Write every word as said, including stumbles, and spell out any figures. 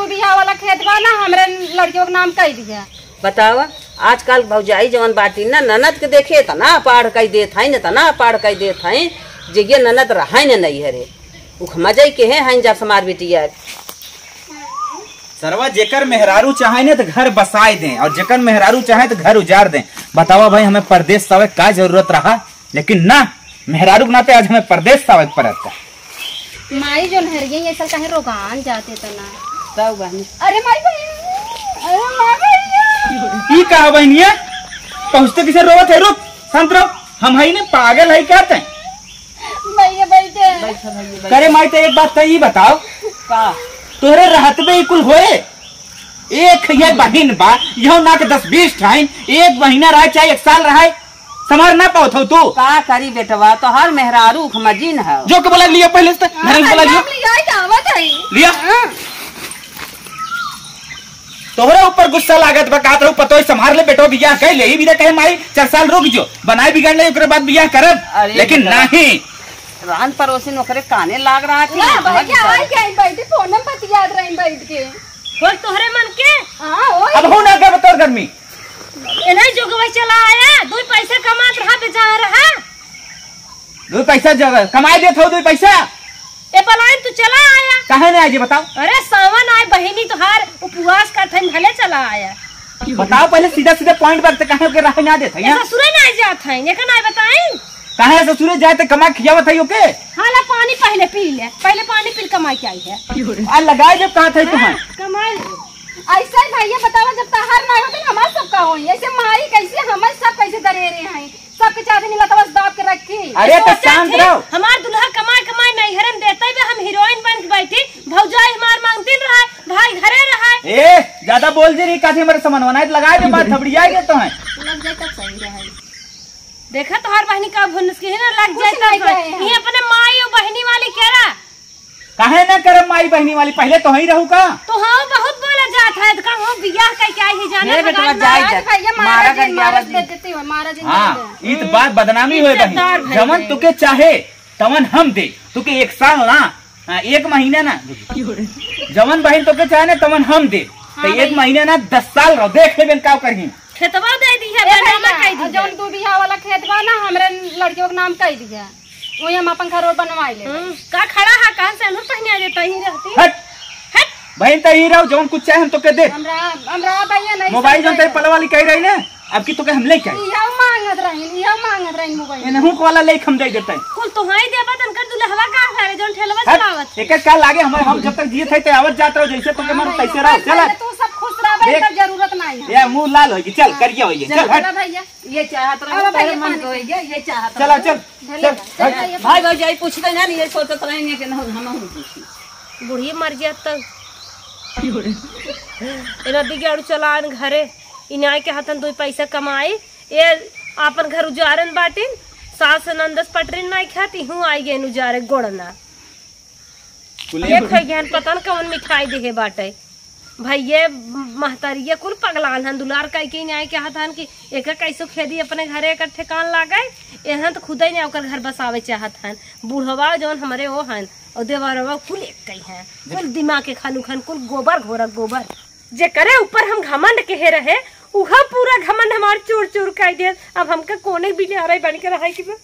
बियाह वाला खेत बा ना, हमरे लड़कियों के नाम कई दिया। बतावा, आजकल भौजाई जवन बाटी ना, ननद के देखे तना पाढ़ कई देत हईं, तना पाढ़ कई देत हईं, जे ये ननद रहाई न नहीं हरे। उखमा जाई के हैं, हईं जब समार बिटिया। सरवा जेकर मेहरारू चाहे ने तो घर बसाए दें और जेकर मेहरारू चाहे तो घर उजाड़ दें। बतावा भाई, हमें परदेस सावे का जरूरत रहा, लेकिन ना, मेहरारू के नाते आज हमें परदेस सावे के पड़त का। माई जोन हरिये ये साल काहे रोगान जाते तना। तब बहनी। अरे माई बहन, अरे माई भैया। ई का बहनिया? पहुँचते किसे रोवत है? रुक, शांत रहो। हम हई ने पागल है का तैं? भैया बैठे। बैठो भैया, बैठो। करे माई, तो एक बात तो ई बताओ। का? तोहरे रहत में ई कुल होए? एक ये बहिन बा, यहो ना के दस बीस ठाइन, एक महीना रहे चाहे एक साल रहे, संभार ना पावत हो तू। का करी बेटवा, तोहर मेहरारू उखमजिन है। जो के बोला लिया पहले से, हाँ, घरे से बोला लिया। नाम लिया, क्या आवत है? लिया। हाँ। तोहरे ऊपर गुस्सा लागत बा, कहत रहू पतोई संभार ले बेटो, बियाह कर ले, ई भी कहे माई चार साल रुक जो, बनाए बिगाड़ ले, ओकरे बाद बियाह करब, अरे लेकिन बेटवा। नहीं। रान परोसिन ओकरे काने लाग रहा कि ना, नहीं, भाई, भाग क्या निकाल। आई, क्या आई, बैठी, फोन में बतियात रही बैठ के। बोल तोहरे मन के? हाँ, ओए। अब हो ना कर तोर गर्मी। ए नहीं जो गवाई चला आया, दो पैसा कमात रहा, बेचा रहा। दो पैसा जगह कमाई देत हो, दो पैसा। ए पलायन तू चला आया। काहे नहीं आए जी बताओ? अरे सावन आए बहिनी तोहार उपवास करत हन भले चला आया। बताओ पहले सीधा सीधा point पर, ते काहे के राह ना देत है, ए हाँ? ससुरे ना जात है, ये का ना बताई? काहे ससुरे जाए ते कमा खियावत है ओके? हाला पानी पहले पी ले, पहले पानी पी कमाई के आई है। आ लगाए जब कहा था हाँ, तुम्हें। कमाई। ऐसे ही भैया बतावा, जब तहार ना होते हमार सब का होई? ऐसे माई कैसे हमार सब कैसे दरेरे हैं? सबके चाहते नहीं लतवा से दाब के रखी। अरे तो सोचा शांत थी, रहो। हमार दुल्हा कमाई कमाई नैहरन देते बे, हम हीरोइन बन के बैठी, भौजाई हमार मांगती रहा, भाई घरे रहा। ए, ज्यादा बोल दे रही, काफी हमारे सामान बनाए तो लगाए दे, मार थबड़िया के तो है। लग जाए तब सही रहे। देखा तोहार बहनी का भुनस के है ना, लग कुछ जाए नहीं तब कहे हैं। ये अपने माई और बहनी वाली कह रहा। काहे ना करब माई बहनी वाली, पहले तो ही रहू का? तो हाँ, बहुत बोला जात है, तो कहूँ बियाह कह के आई ही जाना ये बेटवा भगवान जाए महाराज जा। भैया, मारा महाराज जी, कर महाराज आवाज। बेइज्जती हो, महाराज जी हाँ, मार दे। ई तो बात बदनामी होए बहिन। इज्जतदार भइया। जवन तुके चाहे, तवन हम दे। तुके एक साल ना, हाँ, एक महीना ना। जवन बहिन तुके चाहे ना, तवन हम दे। तो हाँ एक भैया। महीना ना, दस साल रहो, देख लेबेन का करही। खेतवा दे दी है, ए बनाना भैया, कह दी जौन है। तू बियाह वाला खेत बा ना, हमरे लड़कियों के नाम कह दिया। वही हम अपन घर और बनवाई ले। हम्म, का खड़ा है, कहाँ से अनूर पहने आ जाता ही रहती? हट। हट। बहन, तो ही रहो, जौन कुछ चाहे हम तो के दे। हमरा, हमरा भैया नहीं मोबाइल समझ जौन तेरे में। पलवा वाली कह रही ना, अब की तो के हम लेके आई। इहो मांगत रही, इहो मांगत रही मोबाइल। इनहू को वाला लेके हम दे देते हैं। कुल तो हाई देबा, तनकर दुल्हवा का करे, जौन ठेलवा हट। चलावत। एक एक का लागे, हम, हम जब तक जिए थे, ते आवत जात रहो, जैसे तो के हाँ मन भैया, कैसे रहो, चल। पहले तू सब खुश रह, देख। तब जरूरत नहीं है। ये मुंह लाल होगी, चल, हाँ। करिया होइए, चल, चल, हट। चला भैया। ये चाहत रहे, अब तेरे भैया मन पानी। को ये, ये चाहत चला, रहे। चल, धर ले, चल, चल, हट। भैया, भाई, भाई, जाई पूछ दे ना, ये सोचत रहे कि ना, हम, हम पूछी। बुढ़िया मर जात तब। ए नदी के आड़ू चलान घरे, इनाय के हाथन दो पैसा कमाई, ये आपन घर उजारन बाटिन, सास नंदस पटरिन नाई खात, इहूँ आई गए उजारे गोड़ना। कुले एक है ज्ञान, पता न कौन मिठाई देहे बाटे। भैये महतरिये कुल पगलान हन, दुलार कई के न्याय के हथन कि एकर कैसो खेदी अपने घरे एकर ठेकान लागे। एहन तो खुदे ने ओकर घर बसावे चाहत हन। बूढ़वा जौन हमरे ओ हन, और देवरवा कुल एक कई हैं, कुल दिमाग के खालू खान, कुल गोबर घोरक गोबर। जेकरे ऊपर हम घमंड केहे रहे, उहा पूरा घमंड हमार चूर चूर कर दिया। अब हमका कोने बिनारे बन के रहे कि बा?